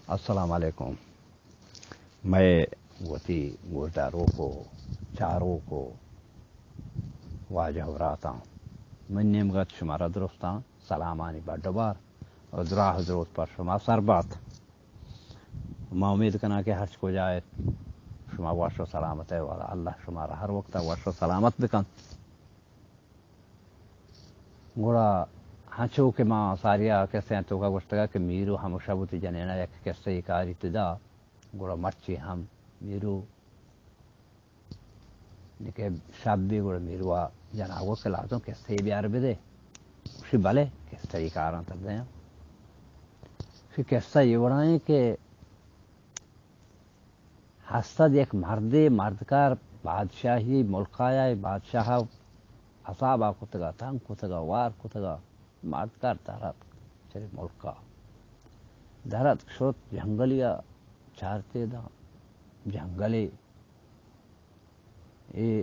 السلام علیکم۔ مئے وتی گوشداروک و چاروک و واجہ و براتاں، من نیمگا شمارا درستاں سلامانی بڈ و بار و دراہ دروت پر شما سر بات۔ ما امید کناں کہ ہرچ کجا ات، شما وش و سلامت ء، والا اللہ شمارا ہر وقت وش و سلامت بکنت۔ گڑا ہنچو کہ ما ساریا کسے توکا گوشتگا کہ میرو ہموشہ وتی جنینا یک کسے کاری تدا، گڑا مرچی ہم میرو نکہ شب بی، گڑا میروا جناگو کہ لازم کسے بیار بدے۔ گوشی بلے، کسے کاراں تر دیاں۔ گوشی کسہ یہ وڑائیں کہ ہستد یک مردے، مردکار بادشاہی ملکایا، بادشاہ عذابا کتگا، تنگ کتگا، وار کتگا، مردکار دراتک چرے ملکا، دراتک شت جنگلیا، چارتے داں جنگلے، اے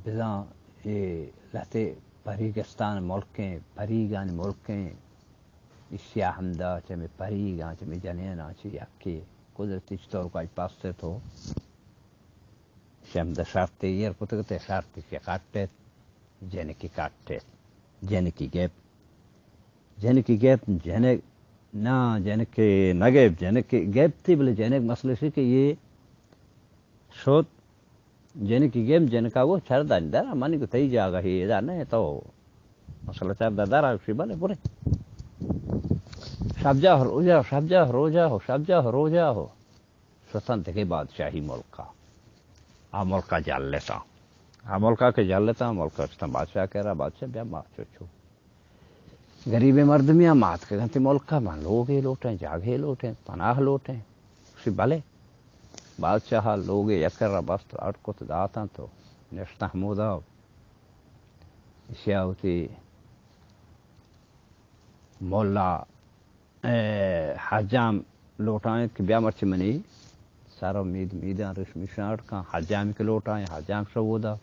بزاں اے لہتے پریگستان ملکیں، پریگانی ملکیں، ایشیا ہمدا چہ مئے پریگاں، چہ مئے جنیناں چہ یکے قدرتی چطور کائی پاستے تو شمدا شرطے ایر کتگ تے شرطی کہ کٹت، جنکی کٹت، جنکی گپ، جنکی گپ، جنک، نا، جنکی نہ گپ، جنکی گپ تی بلے جنک مسئلہ سی کہ یہ شد جنکی گیم جنکا گو چر دانی در، من گو تئی جاگہ ہی ادا نہ تو مسئلہ چر دا در آشی بلے برے۔ شب جا روجا، شب جا روجا ہو، شب جا روجا ہو۔ شتن دگہ بادشاہی ملکا۔ آ ملکا جلتا۔ آ ملکا کہ جلتا، ملکا شتن بادشاہ کرا، بادشاہ بیا ما چو چو۔ گریبیں مردمے آ مات کہ گنتی ملکا، من لوگے لوٹیں، جاگہے لوٹیں، پناہ لوٹیں۔ گوشی بلے۔ بادشاہ لوگے یک کرا بست، اڈ کت داتاں تو نشتہ ہمودا۔ ایشیا وتی مولا، اے، حجام لوٹائیں کہ بیا مرچی منی سر و مید، میداں ریش میشاں اڈ کن۔ حجامی کہ لوٹائیں، حجام شو اودا۔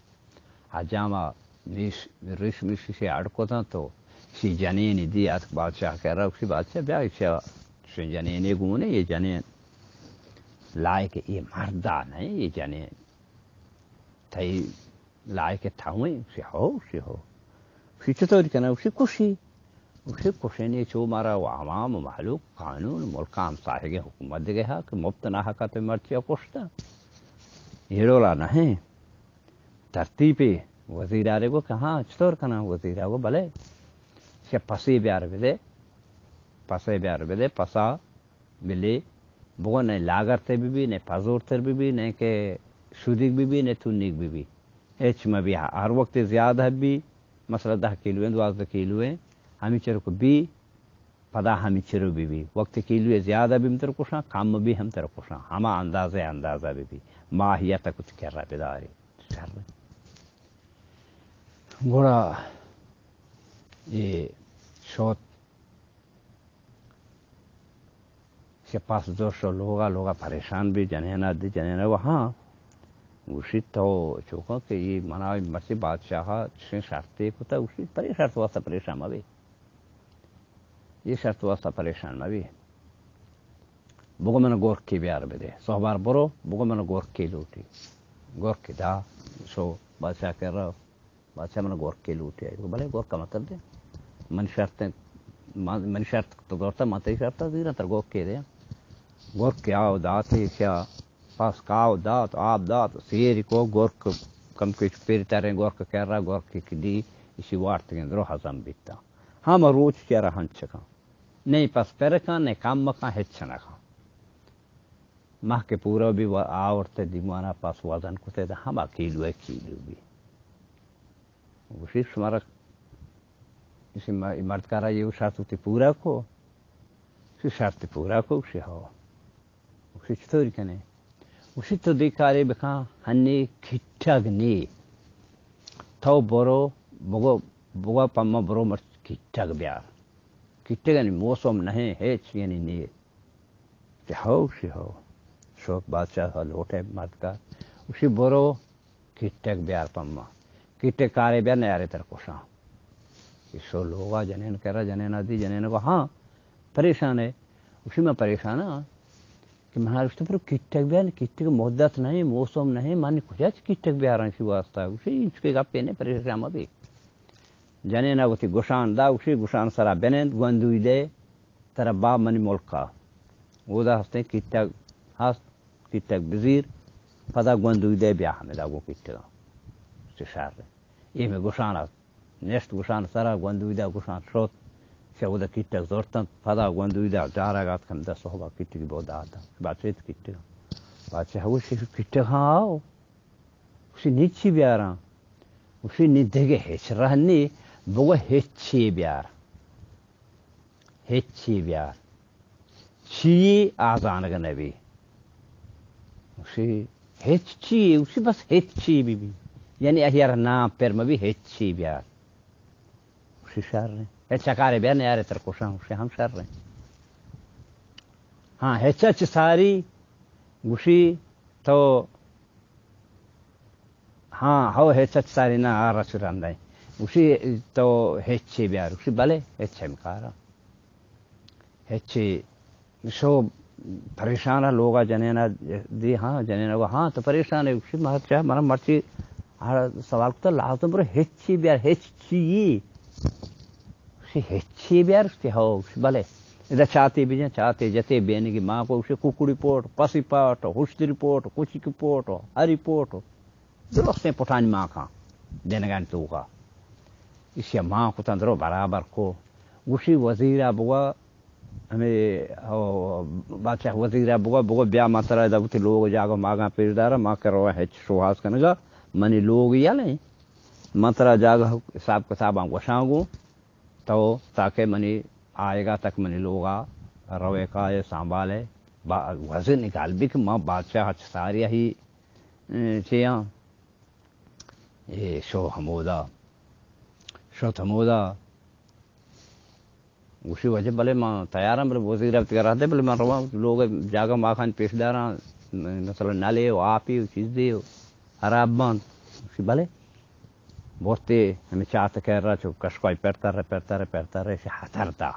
حجام ء میش، ریش میش ایشی اڈ کتنت و ایشی جنینی دی اتک بادشاہ کرا، گوشی بادشاہ بیا ایشی، ایشی جنینے گونے، یہ جنین لائق یہ مردا نہیں، یہ جنین تئی لائق تھویں۔ گوشی ہو، گوشی ہو۔ گوشی چطوری کناں؟ گوشی کشی۔ گوشی کشینی چو مارا و عوام و مہلوک قانون ملک ہمساہگیں حکومت دگہ ہا کہ مفت ناحقا تو مرچیا کشتا۔ یہ ڈولا نہیں۔ ترتیپے وزیرا رے گو کہ ہاں، چطور کناں؟ وزیرا گو بلے، چہ پسے بیار بدے، پسے بیار بدے، پسا بلے بگو نئے لاگر تر ببی، نئے پزور تر ببی، نئے کہ شودیگ ببی، نئے تونیگ ببی۔ ہچ مبی، ہر وقت زیادہ بی، مثلا دہ کیلو ہیں، دوازدہ کیلو ہیں، ہمی چرکو بی، پدا ہمی چرو بی بی۔ وقت کیلو زیادہ بی ہم تر کشاں، کم بی ہم تر کشاں۔ ہما اندازہ اندازہ بی بی۔ ماہیت کت کرا بداری۔ شر۔ گڑا یہ شوت شپاس دوش و لوگا، لوگا پریشان بی، جنینا دی، جنینا گو ہاں۔ گوشی تو چوکا کہ یہ منا مرچی بادشاہ چشیں شرطے کتا، گوشی پرے شرط واسطہ پریشان مبی۔ یہ شرط واسطہ پریشان مبی۔ بگو من گورکی بیار بدے۔ سہبار برو، بگو من گورکی لوٹی۔ گورکی دا، شو بادشاہ کرا۔ بادشاہ من گورکے لوٹی آئی۔ بلے گورکا متر دے۔ من شرط، من، من شرط تو دورتا، من تئی شرط زیرا تر گورکے دے۔ گورکے آو داتے شا، پاس کاو دات، آب دات، سیری کو گورک کم کچ پیر تریں گورک کرا، گورک کی دی، اسی وارتگیں درو ہزم بیتا۔ ہم روچ چرا ہنچکا۔ نہیں پس پر کن، نہیں کم کن، ہچ نہ کن۔ ماہ کہ پورا بی و-، آورت دیمانا پس وزن کتے دا ہما کیلو ہے کیلو بی۔ گوشی شمارا، اسی م-، مردکارا یہ شرط تی پورا کو؟ اسی شرط پورا کو؟ گوشی ہو۔ گوشی چطوری کنے؟ گوشی تو دی کارے بکن، ہنی کٹگ نی۔ تو برو، بگو، بگو پما برو مرچ کٹگ بیار۔ کٹگ یعنی موسم نہیں، ہیچ یعنی نی۔ کہ ہو، گوشی ہو۔ شوت بادشاہ لوٹے مردکا۔ گوشی برو، کٹک بیار پما۔ کٹک کارے بیار نیارے تر کشاں۔ ایشو لوگا جنین کرا، جنین دی، جنین گو ہاں، پریشان ہے۔ گوشی من پریشان ہاں۔ کہ من ءَ گوشت، برو کٹگ بیار، کٹگ مدت نہ ایں، موسم نہ ایں، من کجا چہ کٹگ بیاراں اشی واسطہ؟ گوشی، ہچ کہ گپے نہ ایں، پریشان مہ بی۔ جنین ءَ وتی گوشان دا، گوشی، گوشان سرا بنند، گوندوی دے، ترا باب منی ملک ءَ۔ اودا ہستیں کٹگ ہست، کٹگ بزیر، پدا گوندوی دے بیا ہمدا گوں کٹگ ءَ۔ چہ شر ایں۔ اے مئے گوشان ءَ نشت، گوشان سرا گوندوی دا گوشان شت، چہ اودا کٹگ زرتنت، پدا گوندوی دا جارگ ءَ اتک، ہمدا صحب ءَ کٹگی بو دات۔ بادشاہ ات کٹگ ءَ۔ بادشاہ گوشی، کٹگ ہاں آؤ۔ گوشی، نی چی بیاراں؟ گوشی، نی دگہ ہچ راہ نی، بگو ہچی بیار۔ ہچی بیار۔ چی آ زانگ نہ بی۔ گوشی، ہچ چی؟ گوشی، بس ہچی بی بی۔ یعنی اہیار نام پر مہ بی، ہچی بیار۔ گوشی، شر ایں۔ ہچ کارے بیار، نیارے تر کشاں۔ گوشی، ہم شر ایں۔ ہاں، ہچ چہ ساری۔ گوشی، تو ہاں، ہو، ہچ چہ ساری نہ، آ رچ رندیں۔ گوشی، تو ہچی بیار۔ گوشی، بلے، ہچ ہم کارا۔ ہچی شو پریشان ءَ لوگ ءَ جنین ءَ دی، ہاں، جنین ءَ گو، ہاں، تو پریشان ئے؟ گوشی، مرچا، من مرچی آ سوال کتا، لازم برو ہچی بیار، ہچ چی؟ گوشی، ہچی بیار؟ گوشی، ہو۔ گوشی، بلے۔ ادا چاتے بجن، چاتے جتے بینگی ماں کو، گوشی، ککڑی پوٹ، پسی پاٹ، ہشتری پوٹ، کچکی پوٹ، ہری پوٹ۔ درستیں پٹانی ماں کاں دینگانی توکا۔ ایشی ماں کتن درو برابر کو۔ گوشی، وزیر ءَ بگو، ہمے، او، بادشاہ وزیر ءَ بگو، بگو بیا، ما ترا ادا وتی لوگ جاگہ ماگاں پیش دارا، ما کہ روا ہچ شوہاز کنگا، منی لوگ یلیں۔ من ترا جاگہ حساب کتاباں گوشاں گوں، تو تاکہ منی آیگا تک منی لوگا روے کائے سنبھالے۔ با-، وزن گل بی کہ ما بادشاہ چہ ساری ہی، اے، چیاں، اے، شو ہمودا، شو ہمودا۔ گوشی، واجہ، بلے من تیاراں، بلے وزیر ءَ وتی ءَ رہ دے، بلے من رواں لوگ جاگہ ماخان پیش داراں، مثلاً نلے و آپی و چیزے و حراب بنت۔ گوشی، بلے۔ برتے ہمے چات کرا چو کشکائی پرتر، پرتر، پرتر، ایشی ہتر دا۔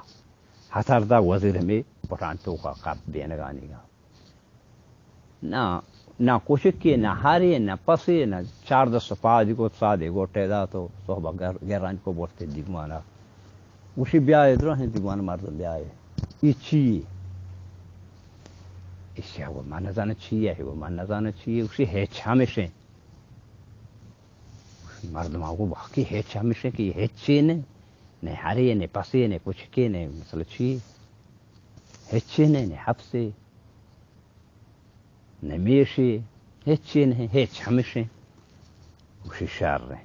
ہتر دا وزیر ہمے پٹان توکا کپ بینگانی گا۔ نہ، نہ کچکے، نہ ہرے، نہ پسے، نہ چاردہ سپاہ دی کو، سادے گوٹے دا تو صحبہ گر-، گران کو برتے دیگمانا۔ گوشی، بیائے درو ہیں دیگمان مردم بیائے۔ ای چی؟ ایشی گو من نزانہ چی ہے، گو من نزانہ چی ہے۔ گوشی، ہچ ہمیشیں۔ مردم آگو باقی ہچ ہمیشیں کہ ہچ چی نے، نے ہرے، نے پسے، نے کچکے، نے مثلا چی؟ ہچ چی نے، نے حبسے۔ نمیشی، ہچی نہ، ہچ ہمیشیں۔ گوشی، شر ایں۔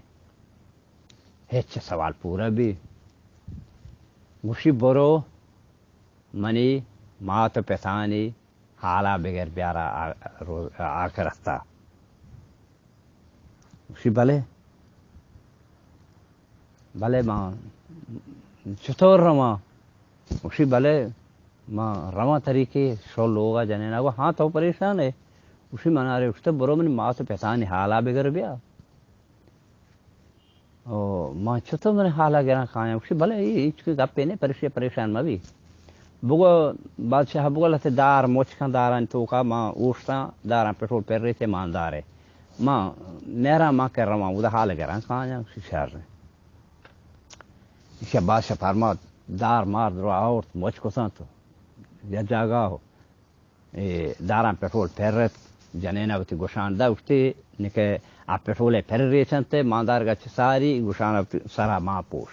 ہچ سوال پورا بی۔ گوشی، برو منی مات و پتانی حالا بگر بیارا آ-، روز-، آخرتا۔ گوشی، بلے، بلے ما چطور رواں؟ گوشی، بلے ما رواں طریقے شو لوگا۔ جنین گو، ہاں، تو پریشان ہے؟ گوشی، من آرے گوشت، برو منی مات و پتانی حالا بگر بیا۔ او، ما چطور منی حالا گراں کایاں؟ گوشی، بلے، اے ہچ کہ گپے نے، پریشے-، پریشان مبی۔ بگو بادشاہ، بگو لہتے دار مچ کن، دارانی توکا ما اوشتاں، داراں پٹرول پر ریچے، ماندارے۔ ما نیراں، ما کہ رواں، اودا حال گراں کایاں۔ گوشی، شر ایں۔ ایشی بادشاہ فرمات، دار مار درو آورت، مچ کتنت، یا جاگاہ ہو۔ اے داراں پٹرول پر ات، جنین ء وتی گوشان دا، گوشتی، نکہ آ پٹرول ء پر ریچنت، ماندارگ ء چہ ساری گوشان ء وتی سرا مان پوش۔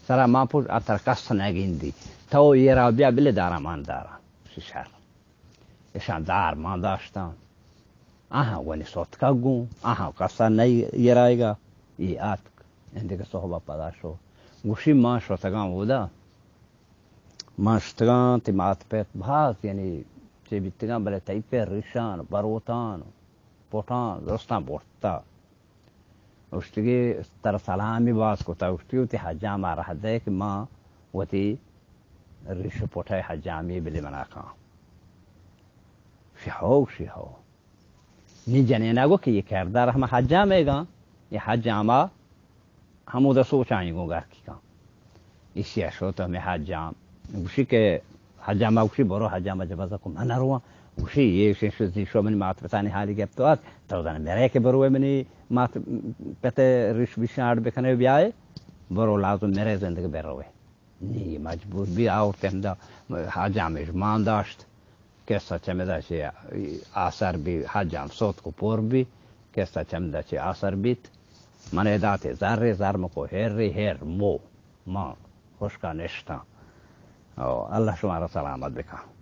سرا مان پوش، آ ترا کس نہ گندی۔ تو یہ را بیا بلے داراں مان داراں۔ شر۔ اشاں دار مان داشتاں۔ آہاں گونی سوتکگ گوں، آہاں کسا نہ یرائیگا۔ ای آتک، اندگہ صحبہ پدا شو۔ گوشی، ما شتگاں اودا۔ ما شتگاں، تی مات پت باز، یعنی، چے بیتگاں، بلے تئی پہ ریشان، بروتان، پٹان، درستاں برتا۔ اشتگی ترا سلامی باز کتا، اشتگی وتی حجام ء رہ دے کہ ما وتی ریش پٹے حجامی بلی منا کان۔ شی ہو، شی ہو۔ نی جنینا گو کہ یہ کردار ہم حجام ہے گا، یہ حجاما ہمودا سوچانی گو گرکی کان۔ اسی اشو تو ہمیں حجام گوشی کہ حجام ءَ گوشی، برو حجام ءَ جبز کو من رواں. گوشی، یہ شش زی شو منی مات پتانی حالی گپت ات، تو زن مرے کہ بروے منی مات پت ریش بیشان اڈ بکنے بیائے، برو لازم مرے زندگ بروے. نی مجبور بی آورت ہمدا حجامش مان داشت. کسہ چمدا چہ آسر بی، حجام سوت کو پر بی، کسہ چمدا چہ آسر بیت. من داتے زر، زر مکو ہر، ہر مو ما ہشکا نشتاں. او اللہ شمارا سلامت بکن.